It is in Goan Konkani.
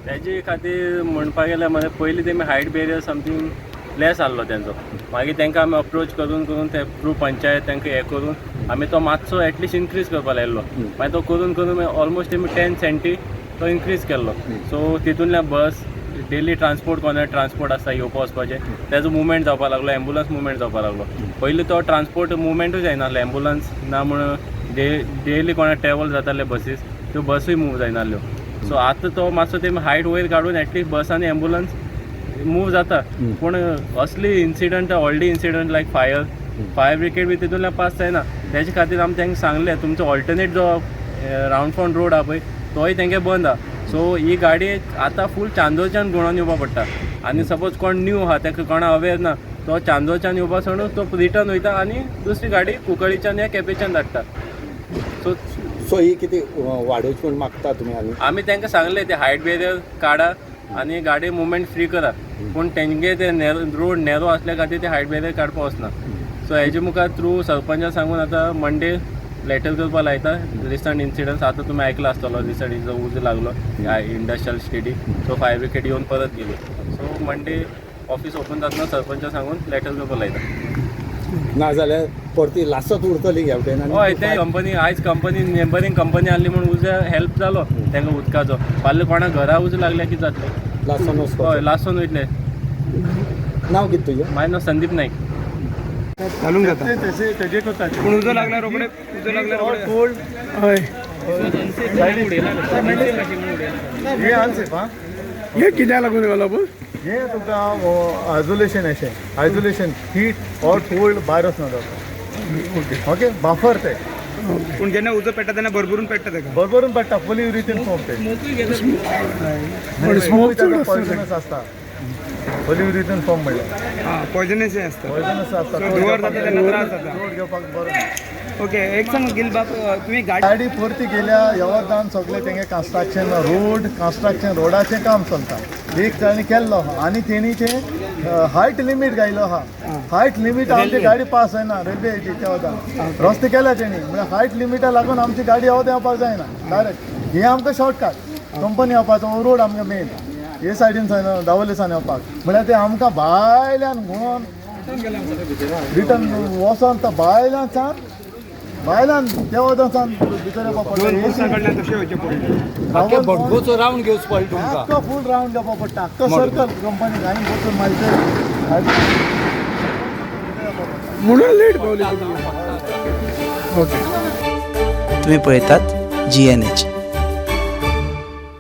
तेजे खातीर म्हणपाक गेल्यार मरे, पयलीं तेमी हायट बेरियर समथींग लेस आहलो तेंचो. मागीर तांकां आमी अप्रोच करून करून ते थ्रू पंचायत तांकां हें करून आमी तो मातसो एटलिस्ट इनक्रीज करपाक लायल्लो. मागीर तो करून करून ऑलमोस्ट तेमी 10 सेंटी तो इनक्रीज केल्लो. सो तितूंतल्यान बस डेली ट्रान्सपोर्ट, कोणा ट्रान्सपोर्ट आसता येवपा वचपाचें, तेजो मुवमेंट जावपाक लागलो, एम्बुलन्स मुवमेंट जावपाक लागलो. पयलीं तो ट्रान्सपोर्ट मुवमेंटूय जायनासलो, एम्बुलन्स ना म्हण डेली कोणा ट्रॅवल जाताले बसीस, त्यो बसूय मूव जायनासल्यो. सो आतां तो मातसो तेमी हायट वयर काडून एटलिस्ट बस आनी एम्बुलन्स मूव जाता. पूण असली इन्सिडंट, व्हडली incident like fire brigade बी तितूंतल्यान पास जायना. तेजे खातीर आमी तांकां सांगलें, तुमचो ऑल्टरनेट जो रावंड फोंड रोड आहा पळय, तोय तेंगे बंद आहा. सो ही गाडी आतां फूल चांदोरच्यान घुंवडोन येवपा पडटा आनी सपोज कोण न्यू आहा, ताका कोणा अवेर ना, तो चांदोरच्यान येवपा सोडून तो रिटर्न वयता आनी दुसरी गाडी कुंकळीच्यान या केपेच्यान धाडटा. सो सो ही कितें वाडोवची म्हूण मागता तुमी आनी आमी तांकां सांगलें, ते हायट बेरियर काडा आनी गाडी मुवमेंट फ्री करा. पूण तेंगे ते नॅरो रोड, नॅरो असल्या खातीर ते हायट बेरियर काडपा वचना. सो हेजे मुखार थ्रू सरपंचा सांगून आतां मंडे लेटर करपा लायता. रिसंट इन्सिडंट्स आतां तुमी आयकला आसतलो, रिसंट जो उजो लागलो इंडस्ट्रियल इस्टेटीक, सो फायर ब्रिगेड येवन परत गेली. सो मंडे ऑफिस ओपन जातना सरपंचा सांगून लेटर करपा लायता. ना जाल्यार परती लासत उरतली ह्या वटेन. हय, ते कंपनी आयज कंपनी, नेबरींग कंपनी आहली म्हूण उजो हेल्प जालो तांकां उदकाचो. फाल्यां कोणा घरा उजो लागल्यार कितें जातलें? लासून वचपाचें. हय, लासून वयतले. नांव कितें तुजें? म्हाजें नांव संदीप नाईक. घालूंक जाता. तशें तेजे करता. पूण उजो लागल्यार रोखडे, उजो लागल्यार रोखडे. कोल्ड. हय. हे अनसेफ हा. हे कित्याक लागून घालप? हे तुमकां आयसोलेशन, अशें आयसोलेशन, हीट ऑर कोल्ड भायर वचना जाता. ओके, बाफर ते. पूण जेन्ना उजो पेट्टा तेन्ना भरभरून पेट्टा ताका. भरभरून पडटा, पॉलियुरिथेन फोम ते. पण स्मोक चड आसता. पॉयझनस आसता पॉलियुरिथेन फोम म्हणल्यार. हां, पॉयजनस आसता. पॉयझनस आसता. So, धुंवर जाता तेन्ना त्रास जाता. धुंवर घेवपाक बरो न्ही. ओके, एक सांग गिलबाब, तुमी गाडी गाडी परती गेल्या येवरदान सगळें तेंगे कन्स्ट्रक्शन, रोड कन्स्ट्रक्शन, रोडाचें काम चलता. एक ताणी केल्लो आहा आनी तेणी ते हायट लिमीट घायलो आहा. हायट लिमीट आमची गाडी पास जायना रेल्वेची. त्या वतान रस्ते केल्या तेणी, म्हळ्यार हायट लिमिटा लागून आमची गाडी येवत येवपाक जायना डायरेक्ट. हे आमकां शॉर्टकट कंपनी येवपाचो रोड आमकां मेन हे सायडीन दावोले सान येवपाक, म्हळ्यार ते आमकां भायल्यान घुंवोन रिटर्न वचोन तो भायल्यान सान, भायल्यान त्या वतान सान भितर येवपाक दोन पडटा. पुरसां कडल्यान तशें वयचें पडलें. आख्खे भटगोचो रावंड घेवचो पडलो तुमकां. आख्खो फूल रावंड घेवपाक पडटा, आख्खो सर्कल कंपनी आनी वचून मागीर. म्हणून लेट पावली तुमी. ओके. तुम्ही पळयतात जीएनएच.